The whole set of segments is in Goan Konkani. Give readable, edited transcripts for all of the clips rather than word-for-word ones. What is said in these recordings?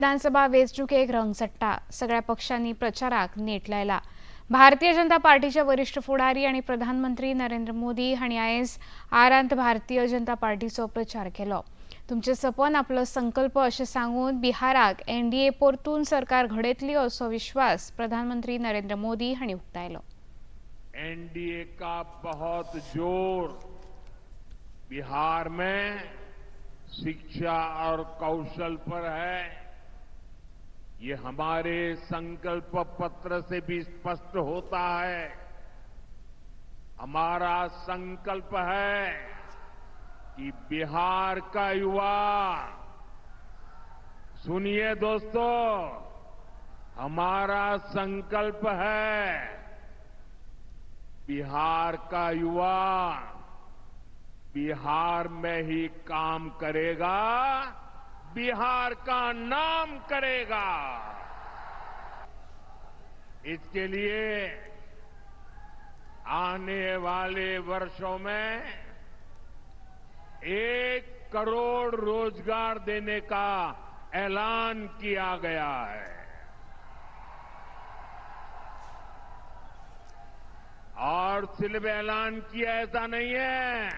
विधानसभा वेंचणुकेक रंग चडटा. सगळ्या पक्षांनी प्रचाराक नेट लायला. भारतीय जनता पार्टीचे वरिष्ठ फुडारी आणि प्रधानमंत्री नरेंद्र मोदी हांणी आयज आरांत भारतीय जनता पार्टीचो प्रचार केलो. तुमचें सपन आपलो संकल्प अशें सांगून बिहाराक एनडीए परतून सरकार घडयतली असो विश्वास प्रधानमंत्री नरेंद्र मोदी हांणी उक्तायलो. एनडीए का बहुत जोर बिहार में शिक्षा और कौशल पर है। ये हमारे संकल्प पत्र से भी स्पष्ट होता है। हमारा संकल्प है कि बिहार का युवा, सुनिए दोस्तों, हमारा संकल्प है बिहार का युवा बिहार में ही काम करेगा, बिहार का नाम करेगा। इसके लिए आने वाले वर्षों में 1 करोड़ रोजगार देने का ऐलान किया गया है। और सिर्फ ऐलान किया ऐसा नहीं है,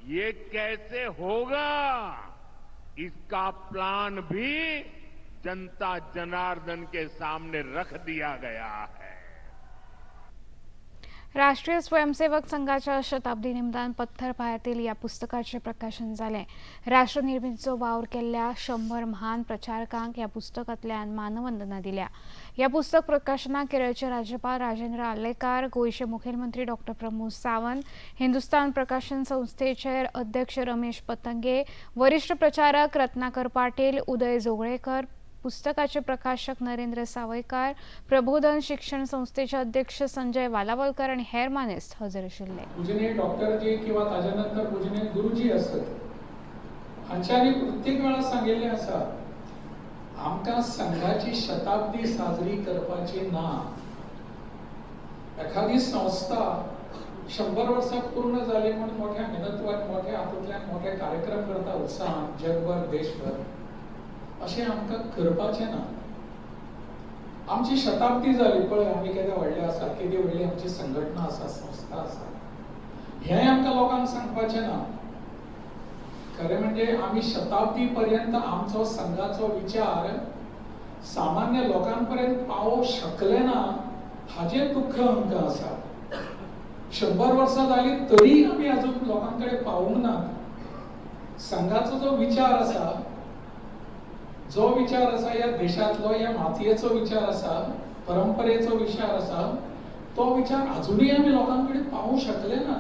ये कैसे होगा इसका प्लान भी जनता जनार्दन के सामने रख दिया गया है। राष्ट्रीय स्वयंसेवक संघाच्या शताब्दी निमतान पत्थर पायातील या पुस्तकाचे प्रकाशन जालें. राष्ट्रनिर्मितीचो वावर केल्ल्या 100 महान प्रचारकांक ह्या पुस्तकांतल्यान मानवंदना दिल्या. ह्या पुस्तक प्रकाशनाक केरळचे राज्यपाल राजेंद्र आर्लेकार, गोंयचे मुखेलमंत्री डॉक्टर प्रमोद सावंत, हिंदुस्तान प्रकाशन संस्थेचे अध्यक्ष रमेश पतंगे, वरिष्ठ प्रचारक रत्नाकर पाटील, उदय जोगळेकर, पुस्तकाचे प्रकाशक नरेंद्र सावयकार, प्रबोधन शिक्षण संस्थेचे अध्यक्ष संजय वालावलकर आणि हेर मानेस्त हजर आशिल्ले. पूजनीय डॉक्टरजी किंवा ताज्या नंतर पूजनीय गुरुजी आसत, हांच्यांनी प्रत्येक वेळा सांगिल्लें आसा, आमकां संघाची शताब्दी साजरी करपाची ना. एखादी संस्था 100 वर्सां पूर्ण जाली म्हूण मोठ्या मेहनतवान, मोठ्या हातूंतल्यान मोठे कार्यक्रम करता उत्साहान जगभर देशभर, अशें आमकां करपाचें ना. आमची शताब्दी जाली, पळय आमी केदे व्हडले आसा, केदी व्हडली आमची संघटना आसा, संस्था आसा, हें आमकां लोकांक सांगपाचें ना. खरें म्हणजे आमी शताब्दी पर्यंत आमचो संघाचो विचार सामान्य लोकांपर्यंत पावोवंक शकले ना, हाजें दुख्ख आमकां आसा. 100 वर्सां जाली तरी आमी अजून लोकां कडेन पावूंक ना. संघाचो जो विचार आसा, जो विचार आसा ह्या देशांतलो, ह्या मातयेचो विचार आसा, परंपरेचो विचार आसा, तो विचार अजुनूय आमी लोकां कडेन पावूंक शकले ना.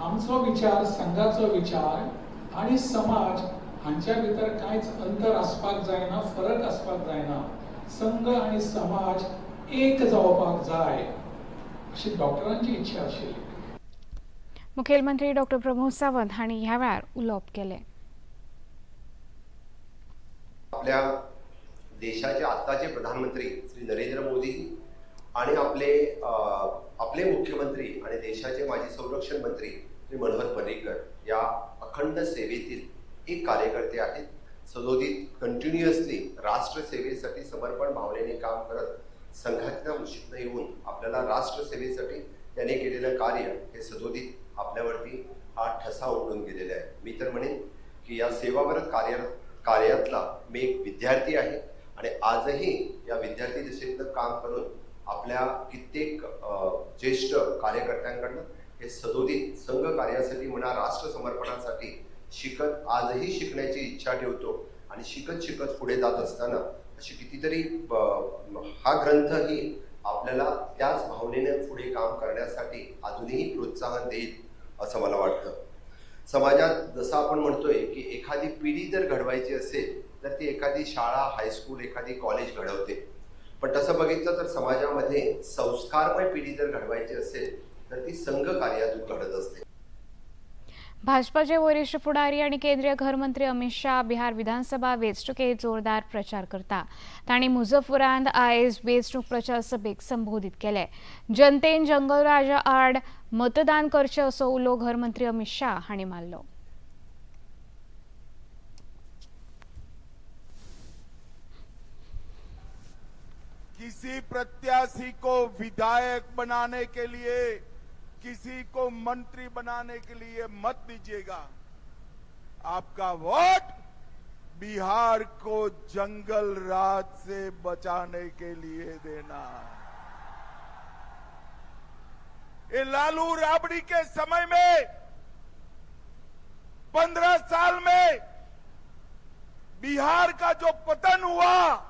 आमचो विचार, संघाचो विचार आनी समाज हांच्या भितर कांयच अंतर आसपाक जायना, फरक आसपाक जायना. संघ आनी समाज एक जावपाक जाय अशी डॉक्टरांची इच्छा आशिल्ली. मुखेलमंत्री डॉक्टर प्रमोद सावंत हांणी ह्या वेळार उलोवप केलें. आपल्या देशाचे आत्ताचे प्रधानमंत्री श्री नरेंद्र मोदी आणि आपले आपले मुख्यमंत्री आणि देशाचे माजी संरक्षण मंत्री श्री मनोहर पर्रीकर या अखंड सेवेतील एक कार्यकर्ते आहेत. सदोदित कंटिन्युअसली राष्ट्रसेवेसाठी समर्पण भावनेने काम करत संघाच्या उशीतनं येऊन आपल्याला राष्ट्रसेवेसाठी त्यांनी केलेलं कार्य हे सदोदित आपल्यावरती हा ठसा उमटून गेलेला आहे. मी तर म्हणेन की या सेवावरत कार्यातला मी एक विद्यार्थी आहे आणि आजही या विद्यार्थी दशेतलं काम करून आपल्या कित्येक ज्येष्ठ कार्यकर्त्यांकडनं हे सदोदित संघ कार्यासाठी म्हणा, राष्ट्र समर्पणासाठी शिकत आजही शिकण्याची इच्छा ठेवतो आणि शिकत शिकत पुढे जात असताना अशी कितीतरी हा ग्रंथही आपल्याला त्याच भावनेने पुढे काम करण्यासाठी अजूनही प्रोत्साहन देईल असं मला वाटतं. समाजात जसं आपण म्हणतोय की एखादी पिढी जर घडवायची असेल तर ती एखादी शाळा, हायस्कूल, एखादी कॉलेज घडवते, पण तसं बघितलं तर समाजामध्ये संस्कारमय पिढी जर घडवायची असेल तर ती संघ कार्यातून घडत असते. भाजपाचे वरिष्ठ फुडारी आणि केंद्रीय घरमंत्री अमित शाह बिहार विधानसभा वेंचणुकेत जोरदार प्रचार करता. तांणी मुजफ्फरांत आयज वेंचणूक प्रचार सभेक संबोधित केले. जनतेन जंगलराजा आड मतदान करचें असो उलो घरमंत्री अमित शाह हांणी मारलो. किसी प्रत्याशी को विधायक बनाने के लिए, किसी को मंत्री बनाने के लिए मत दीजिएगा। आपका वोट बिहार को जंगल राज से बचाने के लिए देना। ये लालू राबड़ी के समय में 15 साल में बिहार का जो पतन हुआ,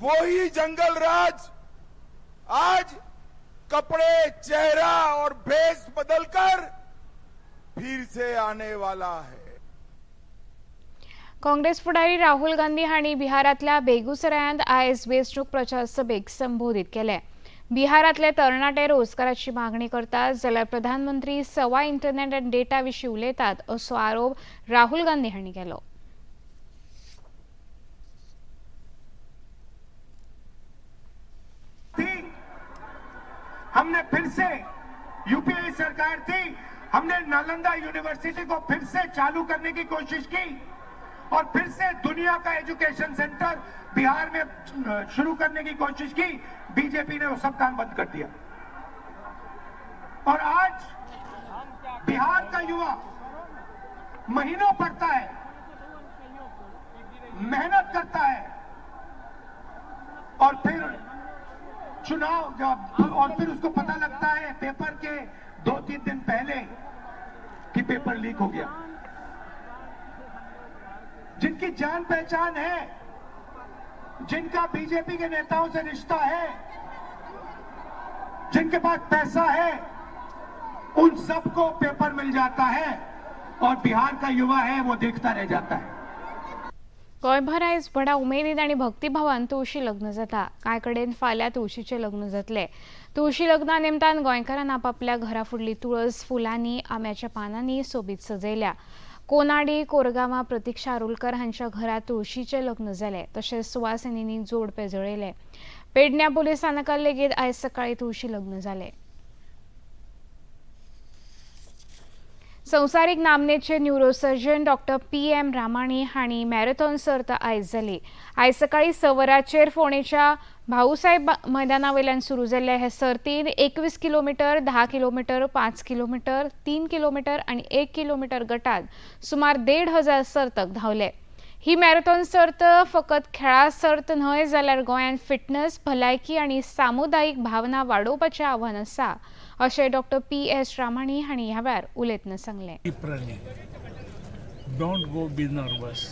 वही जंगल राज आज कपड़े, चेहरा और भेष बदलकर फिर से आने वाला है। काँग्रेस फुडारी राहुल गांधी हांणी बिहारांतल्या बेगुसरायांत आयज वेंचणूक प्रचार सभेक संबोधीत केले। बिहारांतले तरणाटे रोजगाराची मागणी करतात जाल्यार प्रधानमंत्री सवा इंटरनेट आनी डेटा विशीं उलयतात असो आरोप राहुल गांधी हांणी केलो। हमने फिर से यूपीए सरकार थी, हमने नालंदा यूनिवर्सिटी को फिर से चालू करने की कोशिश की और फिर से दुनिया का एजुकेशन सेंटर बिहार में शुरू करने की कोशिश की। बीजेपी ने वो सब काम बंद कर दिया। और आज बिहार का युवा महीनों पढ़ता है, मेहनत करता है और फिर चुनाव जब और फिर उसको पता लगता है पेपर के 2-3 दिन पहले कि पेपर लीक हो गया। जिनकी जान पहचान है, जिनका बीजेपी के नेताओं से रिश्ता है, जिनके पास पैसा है, उन सबको पेपर मिल जाता है और बिहार का युवा है वो देखता रह जाता है। गोंयभर आयज व्हडा उमेदीन आनी भक्तिभावान तुळशी लग्न जाता। कांय कडेन फाल्यां तुळशीचें लग्न जातलें। तुळशी लग्ना निमतान गोंयकारान आपापल्या घरा फुडली तुळस फुलांनी, आंब्याच्या पानांनी सोबीत सजयल्या। कोनाडी कोरगांवां प्रतीक्षा आरोलकर हांच्या घरांत तुळशीचें लग्न जालें। तशेंच सुवासिनींनी जोडपें जळयलें। पेडण्या पुलीस स्थानकार लेगीत आयज सकाळीं तुळशी लग्न जालें। संवसारीक नामनेचे न्युरोसर्जन डॉक्टर PM Ramani हांणी मॅरेथॉन सर्त आयज जाली। आयज सकाळीं 6 वरांचेर फोंडेच्या भाऊसाहेब मैदाना वयल्यान सुरू जाल्ले हे सर्तींत 21 किलोमिटर, 10 किलोमिटर, 5 किलोमिटर, 3 किलोमिटर आनी 1 किलोमिटर गटांत सुमार 1500 सर्तक धांवले। ही मॅरेथॉन सर्त फकत खेळा सर्त न्हय जाल्यार गोंयांत फिटनस, भलायकी आनी सामुदायीक भावना वाडोवपाचें आव्हान आसा अशें डॉक्टर PS Ramani हांणी ह्या वेळार उलयतना सांगलें। Don't go be nervous.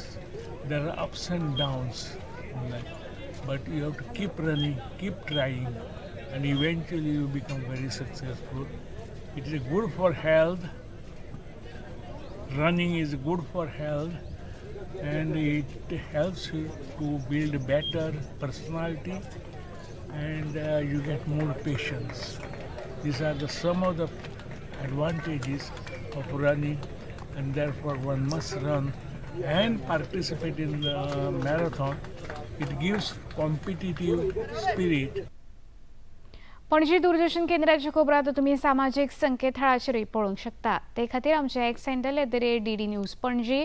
There are ups and downs in life, but you have to keep running, keep trying, and eventually you become very successful. It is good for health. Running is good for health, and it helps you to build better personality, and you get more patience. These are the some of the advantages of running, and therefore one must run and participate in the marathon. It gives competitive spirit. Panaji Doordarshan केंद्राच्यो खबरो आतां तुमी सामाजीक संकेतथळाचेरूय पळोवंक शकता। ते खातीर आमचें X handle @DD News Panaji,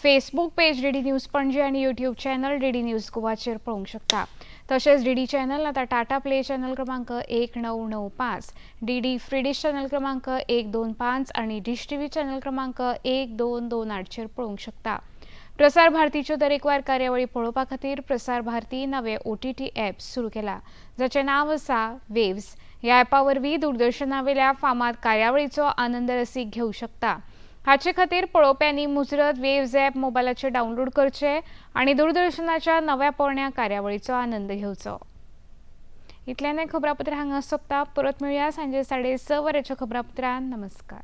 Facebook page DD News Panaji आनी यूट्यूब चॅनल DD news गोवाचेर पळोवंक शकता। तशेंच DD channel आतां टाटा प्ले चॅनल क्रमांक 1995, DD free डिश चॅनल क्रमांक 125 आनी डिश टीव्ही चॅनल क्रमांक 1228चेर पळोवंक शकता। प्रसार भारतीच्यो दरेकवार कार्यावळी पळोवपा खातीर प्रसार भारती नवे OTT app सुरू केला, जाचें नांव आसा वेव्स। ह्या ॲपा वरवीं दूरदर्शनावेल्या फामाद कार्यावळीचो आनंद रसीक घेवंक शकता। हाचे खातीर पळोवप्यांनी मुजरत वेव्स ॲप मोबायलाचेर डावनलोड करचें आनी दूरदर्शनाच्या नव्या पोरण्या कार्यावळीचो आनंद घेवचो। इतल्यान खबरापत्र हांगा सोंपता। परत मेळया सांजे 6:30 वरांच्या खबरापत्रान। नमस्कार।